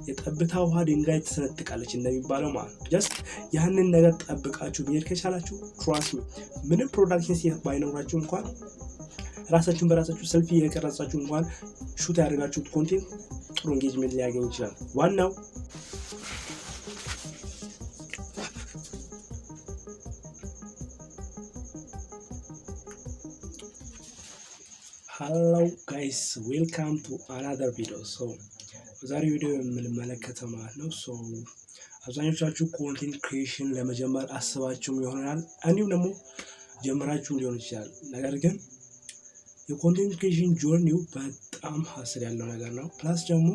የጠብታ ውሃ ድንጋይ ትሰነጥቃለች እንደሚባለው ማለት ነው። Just ያንን ነገር ጠብቃችሁ መሄድ ከቻላችሁ፣ trust me፣ ምንም production setup ባይኖራችሁ እንኳን፣ ራሳችሁን በራሳችሁ ሰልፊ የቀረጻችሁ እንኳን shoot ያደርጋችሁት content ጥሩ engagement ሊያገኝ ይችላል። ዋናው hello guys, welcome to another video። So በዛሬው ቪዲዮ የምንመለከተው ማለት ነው፣ so አብዛኞቻችሁ content creation ለመጀመር አስባችሁም ይሆናል፣ እንዲሁም ደግሞ ጀምራችሁም ሊሆን ይችላል። ነገር ግን የ content creation journey ው በጣም hustle ያለው ነገር ነው። Plus ደግሞ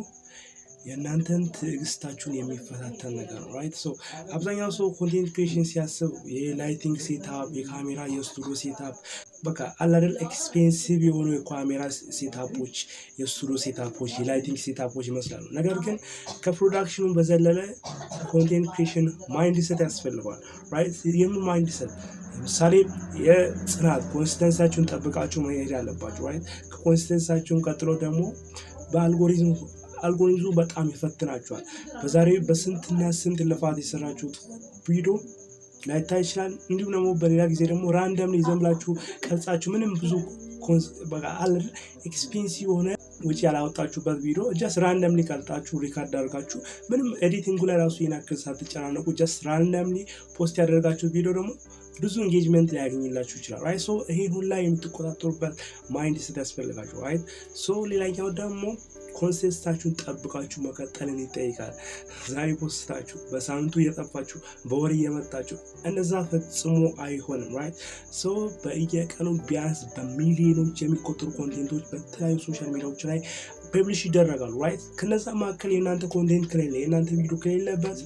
የእናንተን ትዕግስታችሁን የሚፈታተን ነገር ነው። Right፣ so አብዛኛው ሰው content creation ሲያስብ የ lighting setup፣ የካሜራ፣ የስቱዲዮ setup፣ በቃ አላደል expensive የሆኑ የካሜራ setup ኦች፣ የስቱዲዮ setup ኦች፣ የ lighting setup ኦች ይመስላሉ። ነገር ግን ከ production ኑ በዘለለ content creation mindset ያስፈልገዋል። Right፣ የምን mindset? ለምሳሌ የጽናት consistency ያችሁን ጠብቃችሁ መሄድ አለባችሁ። Right፣ ከ consistency ያችሁን ቀጥሎ ደግሞ በ algorithm ኡ በጣም ይፈትናችኋል። በዛሬ በስንትና ስንት ልፋት የሰራችሁት ቪዲዮ ላይታይ ይችላል። እንዲሁም ደግሞ በሌላ ጊዜ ደግሞ randomly ዝም ብላችሁ ቀርጻችሁ ምንም ብዙ በቃ አለ expensive የሆነ ወጪ ያላወጣችሁበት ቪዲዮ just randomly ቀርጻችሁ፣ record አድርጋችሁ፣ ምንም editing ኡ ላይ ራሱ ይህን ያክል ሳትጨናነቁ just randomly post ያደረጋችሁት ቪዲዮ ደግሞ ብዙ engagement ሊያገኝላችሁ ይችላል። Right፣ so ይሄን ሁላ የምትቆጣጠሩበት mindset ያስፈልጋችሁ። Right፣ so ሌላኛው ደግሞ consistency ያችሁን ጠብቃችሁ መቀጠልን ይጠይቃል። ዛሬ post ታችሁ በሳምንቱ እየጠፋችሁ፣ በወር እየመጣችሁ እነዛ ፈጽሞ አይሆንም። Right፣ so በየቀኑ ቢያንስ በሚሊዮኖች የሚቆጠሩ content ኦች በተለያዩ social media ዎች ላይ publish ይደረጋሉ። Right፣ ከነዛ መካከል የእናንተ content ከሌለ፣ የእናንተ ቪዲዮ ከሌለበት፣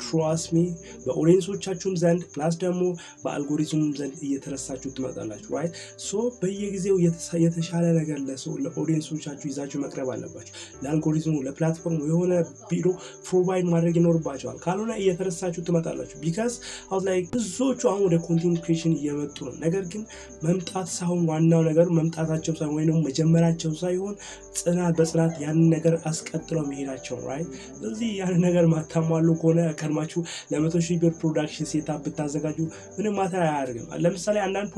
trust me፣ በ audience ኦቻችሁም ዘንድ plus ደግሞ በአልጎሪዝሙም ዘንድ እየተረሳችሁ ትመጣላችሁ። Right፣ so በየጊዜው የተሻለ ነገር ለሰው፣ ለ audience ኦቻችሁ ይዛችሁ መቅረብ አለባችሁ። ለ algorithm ኡ፣ ለ platform ኡ የሆነ ቪዲዮ provide ማድረግ ይኖርባችኋል። ካልሆነ እየተረሳችሁ ትመጣላችሁ። Because አሁን ላይ ብዙዎቹ አሁን ወደ content creation እየመጡ ነው። ነገር ግን መምጣት ሳይሆን፣ ዋናው ነገር መምጣታቸው ሳይሆን ወይም ደግሞ መጀመራቸው ሳይሆን ጽናት፣ በጽናት ያንን ነገር አስቀጥለው መሄዳቸው። Right፣ ስለዚህ ያንን ነገር ማታሟሉ ከሆነ ቀድማችሁ ለ100,000 ብር production setup ብታዘጋጁ ምንም matter አያደርግም። ለምሳሌ አንዳንድ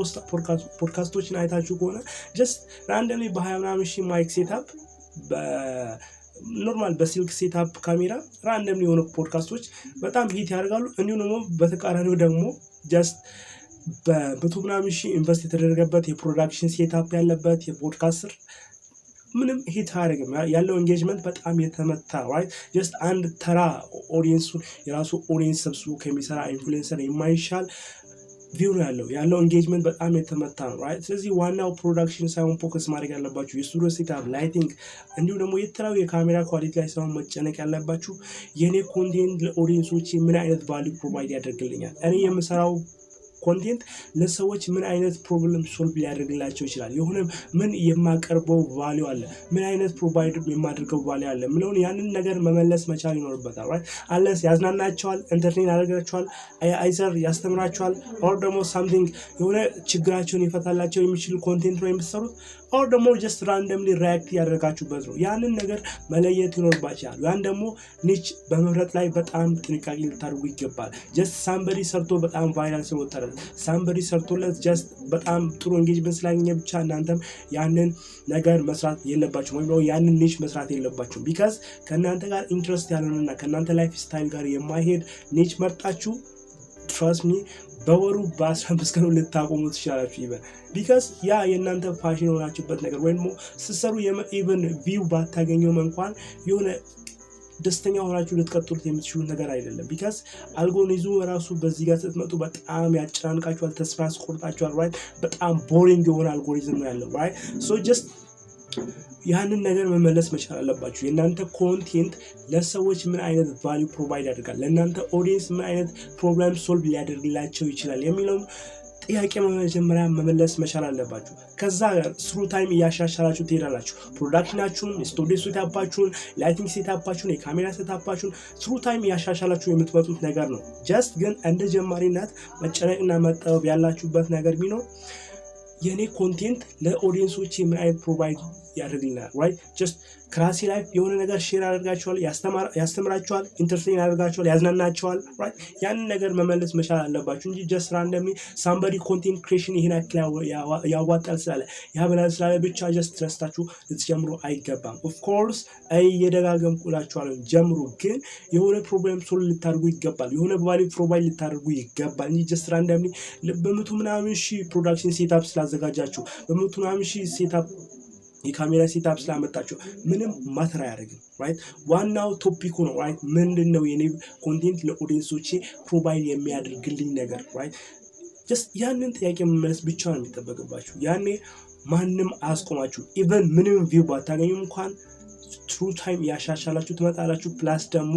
ፖድካስቶችን አይታችሁ ከሆነ just randomly በ20 ምናምን ሺህ mic setup፣ normal በስልክ setup ካሜራ random የሆኑ ፖድካስቶች በጣም hit ያደርጋሉ። እንዲሁም ደግሞ በተቃራኒው ደግሞ just በመቶ ምናምን ሺህ invest የተደረገበት፣ የ production setup ያለበት የፖድካስተር ምንም hit አያደርግም። ያለው engagement በጣም የተመታ፣ right፣ just አንድ ተራ audience ኡን፣ የራሱ audience ሰብስቦ ከሚሰራ influencer የማይሻል view ነው ያለው። ያለው engagement በጣም የተመታ ነው። Right፣ ስለዚህ ዋናው production ሳይሆን focus ማድረግ ያለባችሁ፣ የስቱዲዮ setup፣ lighting እንዲሁም ደግሞ የተለያዩ የካሜራ quality ላይ ሳይሆን መጨነቅ ያለባችሁ የእኔ content ለ audience ኦች ምን አይነት value provide ያደርግልኛል፣ እኔ የምሰራው content ለሰዎች ምን አይነት problem solve ሊያደርግላቸው ይችላል፣ የሆነ ምን የማቀርበው value አለ፣ ምን አይነት provide የማደርገው value አለ ምለውን ያንን ነገር መመለስ መቻል ይኖርበታል። Right፣ unless ያዝናናቸዋል፣ entertain ያደርጋቸዋል፣ either ያስተምራቸዋል፣ or ደግሞ something የሆነ ችግራቸውን ይፈታላቸው የሚችል content ነው የምትሰሩት፣ or ደግሞ just randomly react ያደረጋችሁበት ነው። ያንን ነገር መለየት ይኖርባችኋል። ያን ደግሞ niche በመምረጥ ላይ በጣም ጥንቃቄ ልታደርጉ ይገባል። Just somebody ሰርቶ በጣም viral ስለወጣለት፣ somebody ሰርቶለት just በጣም ጥሩ engagement ስላገኘ ብቻ እናንተም ያንን ነገር መስራት የለባችሁም ወይም ደግሞ ያንን niche መስራት የለባችሁም። Because ከእናንተ ጋር interest ያልሆነና ከእናንተ lifestyle ጋር የማይሄድ niche መርጣችሁ፣ trust me፣ በወሩ፣ በ15 ቀኑ ልታቆሙ ትችላላችሁ። Even because ያ የእናንተ passion የሆናችሁበት ነገር ወይም ደግሞ ስትሰሩ even view ባታገኘውም እንኳን የሆነ ደስተኛ ሆናችሁ ልትቀጥሉት የምትችሉት ነገር አይደለም። Because algorithm ኡ ራሱ በዚህ ጋር ስትመጡ በጣም ያጨናንቃችኋል፣ ተስፋ ያስቆርጣችኋል። Right፣ በጣም boring የሆነ አልጎሪዝም ነው ያለው። Right፣ so just ያንን ነገር መመለስ መቻል አለባችሁ። የእናንተ content ለሰዎች ምን አይነት value provide ያደርጋል፣ ለእናንተ audience ምን አይነት problem solve ሊያደርግላቸው ይችላል የሚለውም ጥያቄ መጀመሪያ መመለስ መቻል አለባችሁ። ከዛ through time እያሻሻላችሁ ትሄዳላችሁ። Production ኣችሁን፣ የስቱዲዮ setup ኣችሁን፣ lighting setup ኣችሁን፣ የካሜራ setup ኣችሁን through time እያሻሻላችሁ የምትመጡት ነገር ነው። Just ግን እንደ ጀማሪነት መጨነቅና መጠበብ ያላችሁበት ነገር ቢኖር የእኔ content ለ audience ኦች ምን አይነት provide ያደርግልናል፣ right፣ just ከራሴ life የሆነ ነገር share አደርጋችኋል፣ ያስተምራችኋል፣ entertain ያደርጋችኋል፣ ያዝናናችኋል። Right? ያንን ነገር መመለስ መቻል አለባችሁ እንጂ just randomly somebody content creation ይሄን ያክል ያዋጣል ስላለ፣ ያበላል ስላለ ብቻ just ተነስታችሁ ልትጀምሩ አይገባም። Of course እየደጋገምኩ እላችኋለሁ፣ ጀምሩ፣ ግን የሆነ problem solve ልታደርጉ ይገባል። የሆነ value provide ልታደርጉ ይገባል እንጂ just randomly በመቶ ምናምን ሺህ production setup ስላዘጋጃችሁ፣ በመቶ ምናምን ሺህ setup የካሜራ setup ስላመጣችሁ ምንም matter አያደርግም። Right? ዋናው topic ኡ ነው። Right? ምንድን ነው የኔ content ለ audience ኦቼ provide የሚያደርግልኝ ነገር? Right? Just ያንን ጥያቄ መመለስ ብቻ ነው የሚጠበቅባችሁ። ያኔ ማንም አያስቆማችሁ። Even ምንም view ባታገኙም እንኳን through time ያሻሻላችሁ ትመጣላችሁ። Plus ደግሞ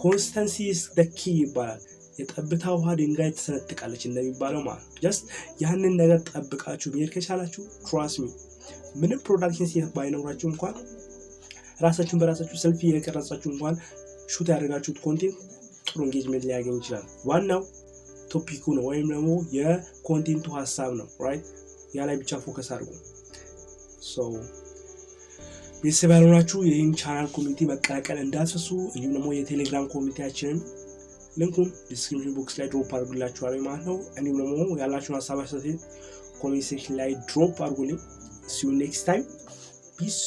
consistency is the key ይባላል። የጠብታ ውሃ ድንጋይ ትሰነጥቃለች እንደሚባለው ማለት ነው። Just ያንን ነገር ጠብቃችሁ መሄድ ከቻላችሁ፣ trust me፣ ምንም production setup ባይኖራችሁ እንኳን፣ ራሳችሁን በራሳችሁ ሰልፊ የቀረጻችሁ እንኳን shoot ያደረጋችሁት content ጥሩ engagement ሊያገኝ ይችላል። ዋናው topic ኡ ነው ወይም ደግሞ የ content ኡ ሀሳብ ነው። Right? ያ ላይ ብቻ focus አድርጉ። So ቤተሰብ ያልሆናችሁ ይህን channel community መቀላቀል እንዳትረሱ። እንዲሁም ደግሞ የቴሌግራም community ያችንን link ኡን description box ላይ drop አድርግላችኋለሁ ማለት ነው። እንዲሁም ደግሞ ያላችሁን ሀሳብ አስተያየት comment section ላይ drop አድርጉልኝ። See you next time. Peace.